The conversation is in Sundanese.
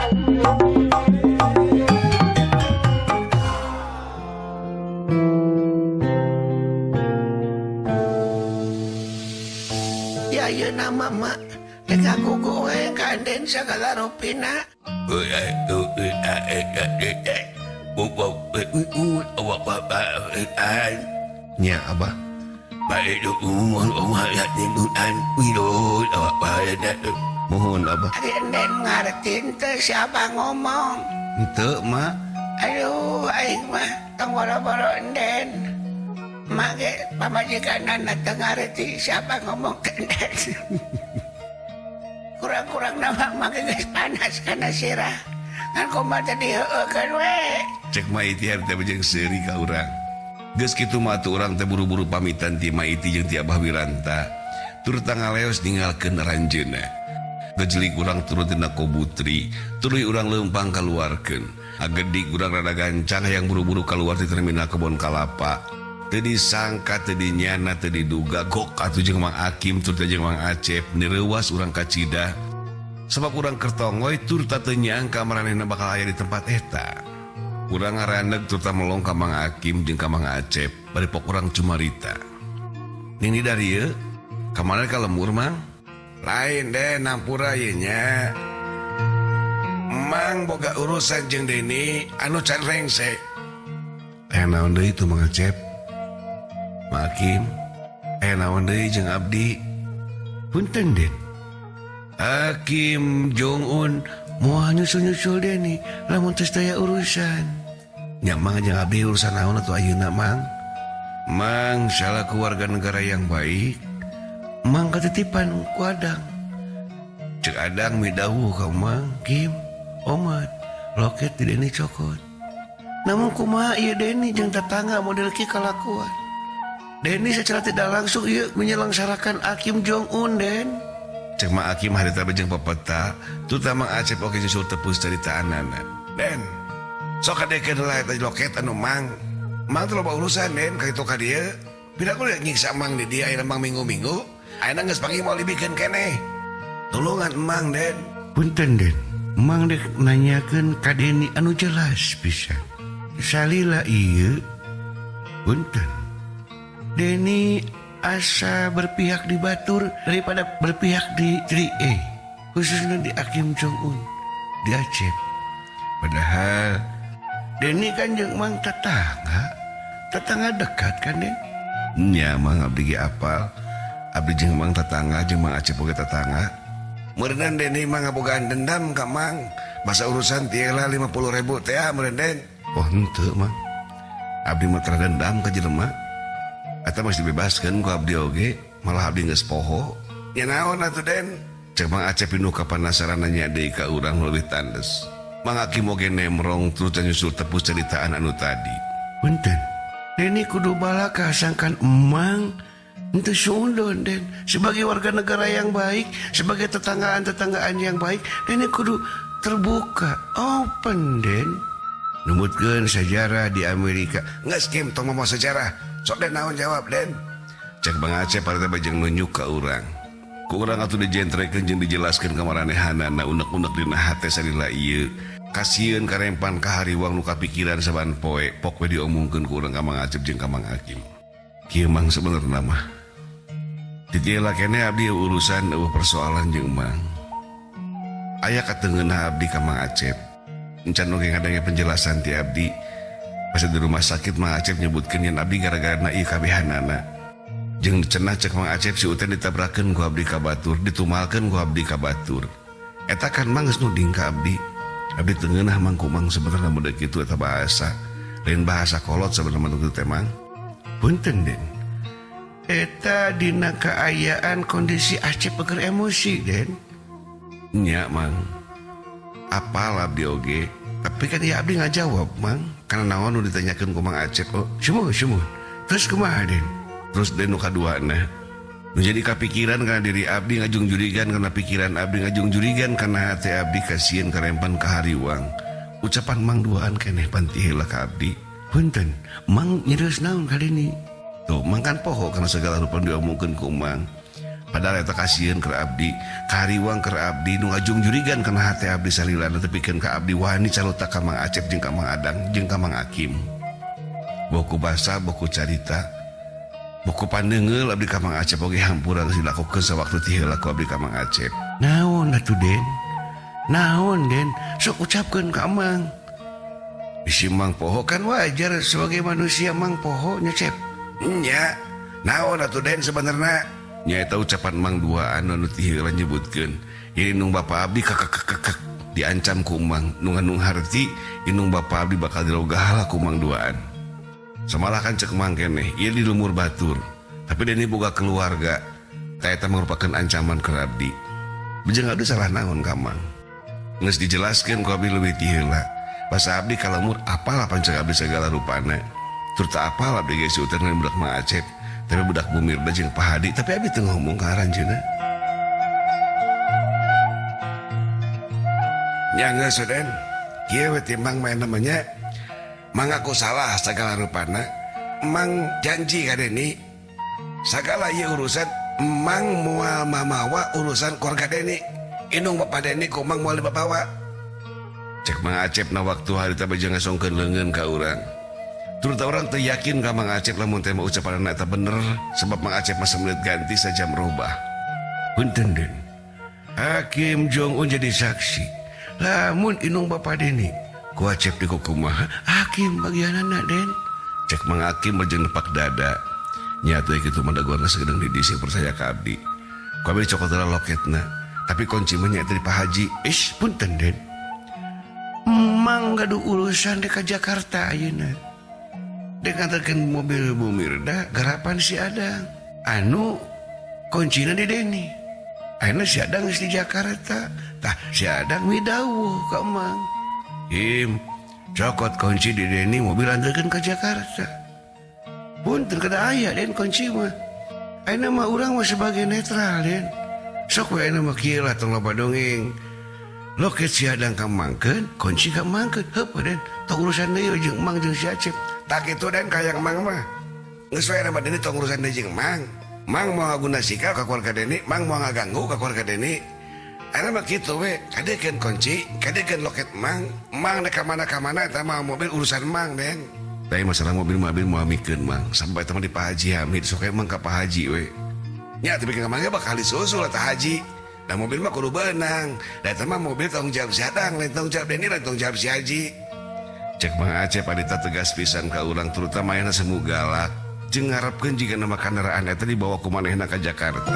Ya ayeuna mah mak rek ngagugu we ka Enden sagala rupina. Nya Abah. Mohon Abah. Ari Enden ngarti teu siapa ngomong? Henteu, Mak. Aduh, aing mah tong boro-boro Enden. Mak ge pamajikanana teu ngarti siapa ngomong ke Enden. Kurang-kurang nama mak ge geus panas kana sirah. Ngan kumaha teh diheueukeun we. Cek Ma Iti harita jeung seuri ka urang. Geus kitu mah atuh urang teh buru-buru pamitan ti Ma Iti jeung ti Abah Wiranta. Turta ngaleos ninggalkeun aranjeunna. Gejelik urang turun tina kobutri, tuluy urang leumpang kaluarkeun. Agedik urang rada gancang hayang buru-buru kaluar ti terminal Kebon Kalapa. Teu disangka, teu dinyana, teu diduga gok atuh jeung Mang Akim turta jeung Mang Acep nireuwas urang kacida. Sabab urang keur tongoy turta teu nyangka maranehna bakal aya di tempat eta. Urang ngaraneg turta melong ka Mang Akim jeung ka Mang Acep bari pok urang cumarita. Nini dari ieu ka mana ka lembur Mang? Lain deh nampura ieu nya. Mang boga urusan jeung Deni anu can rengse. Aya naon deui tuh Mang Acep? Mang Akim, aya naon deui jeung abdi? Punten Den. Akim Jong Un moal nyusul-nyusul Deni lamun teu daya urusan. Nya Mang jeung abdi urusan naon atuh ayeuna Mang? Mang salaku warga negara yang baik, Mang katitipan ku Adang. Cek Adang midawuh ka Mang Kim, Omat, loket di Deni cokot. Namun kumaha ieu Deni jeung tetangga model kieu kalakuan. Deni secara tidak langsung ieu menyelangsarakan Akim Jong Un Den. Cek Mang Akim harita jeung pepeta, turta Mang Acep oge nyusul tepus caritaanana. Den, sok kadekeun heula eta loket anu Mang. Mang teh loba urusan Den ka kitu ka dieu. Pira kudu nyiksa Mang di dieu ayeuna Mang minggu-minggu. Ayeuna geus panggih moal dibikeun keneh. Tulungan Mang Den. Punten Den, Mang dek nanyakeun ka Deni anu jelas pisan. Salila ieu punten. Deni asa berpihak di batur daripada berpihak di 3A, khususnya di Akim Jong Un, di Acep. Padahal Deni kan jeung Mang tetangga, tetangga dekat kan Den? Nya Mang abdi ge apal. Abdi jeung Mang tetangga jeung Mang Acep oge tetangga. Meureunnan Deni mah ngabogaan dendam ka Mang. Masa urusan tiela 50.000 teh meureun Den. Oh henteu Mang. Abdi mah tara dendam ka jelema. Eta mah dibebaskeun ku abdi oge, malah abdi geus poho. Nya naon atuh Den? Cek Mang Acep pinuh kapanasaran nanya deui ka urang nu leuwih tandes. Mang Akim oge nemrong terus nyusul tepus ceritaan anu tadi. Punten. Deni kudu balaka sangkan Emang henteu suudon Den. Sebagai warga negara yang baik, sebagai tetanggaan-tetanggaan yang baik, Deni kudu terbuka, open Den. Numutkeun sejarah di Amerika. Geus Kim tong ngomong sejarah. Sok Den naon jawab Den. Cek Mang Acep harita jeung nunjuk ka urang. Ku urang atuh dijentrekeun jeung dijelaskeun ka maranehanana unek-unek dina hate salila ieu. Kasieun karempan ka hariwang nu kapikiran saban poe, pok we diomongkeun ku urang ka Mang Acep jeung ka Mang Akim. Kieu Mang sebenarna mah. Titiela keneh abdi urusan eueuh persoalan jeung Mang. Aya katengeunah abdi ka Mang Acep. Encan oge ngadenge penjelasan ti abdi. Pas di rumah sakit Mang Acep nyebutkeun yen abdi gara-garana ieu kabehanana. Jeung cenah cek Mang Acep si Uten ditabrakeun ku abdi ka batur, ditumalkeun ku abdi ka batur. Eta kan Mang geus nuding ka abdi. Abdi teu ngeunah Mang ku Mang sebenarna mun deuk kitu eta bahasa. Lain bahasa kolot sebenarna mah teh Mang. Punten Den. Eta dina kaayaan kondisi Acep keur emosi Den. Nya Mang. Apal abdi oge, tapi kan ya abdi ngajawab Mang. Karena naon nu ditanyakeun ku Mang Acep, oh sumuhun sumuhun. Terus kumaha Den? Terus Den nu kaduana. Nu jadi kapikiran kana diri abdi ngajung jurigan kana pikiran abdi ngajung jurigan kana hate abdi kasieun karempan ka hariwang. Ucapan Mang duaan keneh panti heula ka abdi. Punten, Mang nyerios naon ka Deni? Tuh, Mang kan poho kana segala rupa diomongkeun ku Mang. Padahal eta kasieun keur abdi, kariwang keur abdi nu ngajung-jurigan kana hate abdi salilana tepikeun ka abdi wani caruta ka Mang Acep jeung ka Mang Adang jeung ka Mang Akim. Boku basa, boku carita, buku pandeungeul abdi ka Mang Acep oge hampura geus dilakukeun sawaktu ti heula ku abdi ka Mang Acep. Naon atuh Den? Naon Den? Sok ucapkeun ka Mang. Bisi Mang poho kan wajar sebagai manusia Mang poho nya Cep. Nya, naon atuh Den sebenarna? Nyaeta ucapan Mang duaan anu ti heula nyebutkeun ieu indung bapa abdi kakakakakak diancam ku Mang nu ngandung harti indung bapa abdi bakal dirogahala ku Mang duaan. Samalah kan cek Mang keneh ieu di lumur batur tapi Deni boga keluarga ta eta merupakan ancaman keur abdi. Bejeng abdi salah naon ka Mang? Geus dijelaskeun ku abdi leuwih ti heula. Basa abdi ka lemur apal panceg abdi sagala rupana. Tur teu apal abdi ge si Uter budak Mang Acep. Tapi budak Bu Mirda jeung Pak Hadi tapi abdi teu ngomong ka aranjeunna. Nya geus Den. Kieu we timbang mah namanya Mang aku salah sagala rupana. Mang janji ka Deni sagala ieu urusan Mang moal mamawa urusan keluarga Deni. Indung bapa Deni ku Mang moal dibabawa. Cek Mang Acep na waktu harita bejeng ngasongkeun leungeun ka urang. Turut orang teu yakin ka Mang Acep lamun teh ucapanna eta bener sebab Mang Acep mah samenit ganti sajam robah. Punten Den. Hakim Jong Un jadi saksi. Lamun indung bapa Deni ku Acep dikukumaha hakim bagianana Den. Cek Mang Hakim bejeng nepak dada. Nya teh kitu mah dagoan sagedeung di dieu percaya ka abdi. Ku abdi cokot heula loketna. Tapi kunci mah nya eta di Pak Haji. Ish punten Den. Mang gaduh urusan dek ka Jakarta ayeuna. Dek nganterkeun mobil Bu Mirda garapan si Adang. Anu kuncina di Deni. Ayeuna si Adang geus di Jakarta. Tah si Adang midawuh ka Mang. Im cokot kunci di Deni mobil anterkeun ka Jakarta. Punten kada aya Den kunci mah. Ayeuna mah urang mah sebagai netral Den. Sok we ayeuna mah kieu lah tong loba dongeng. Loket si Adang ka mangkeun, kunci ka mangkeun. Heup Den, tong urusan deui jeung Mang jeung si Acep. Tak kitu Den kayang Mang mah. Geus we ayeuna mah Deni tong urusan deui jeung Mang. Mang moal ngaguna sikap ka keluarga Deni, Mang moal ngaganggu ka keluarga Deni. Ayeuna mah kitu we, kadekeun kunci, kadekeun loket Mang. Mang dek ka mana-ka mana eta mah mobil urusan Mang Den. Tapi masalah mobil mah mobil moal mikeun Mang. Sampai eta mah di Pak Haji Hamid sok emang ka Pak Haji we. Nya tapi ka Mang ge bakal disusul eta Haji. Da mobil mah kudu beunang. Da eta mah mobil tanggung jawab si Adang, lain tanggung jawab Deni, lain tanggung jawab si Haji. Cek Mang Acep adita tegas pisan ka urang terutama ayeuna semu galak. Jeung ngarepkeun jiga nama kendaraan eta dibawa ku manehna ka Jakarta.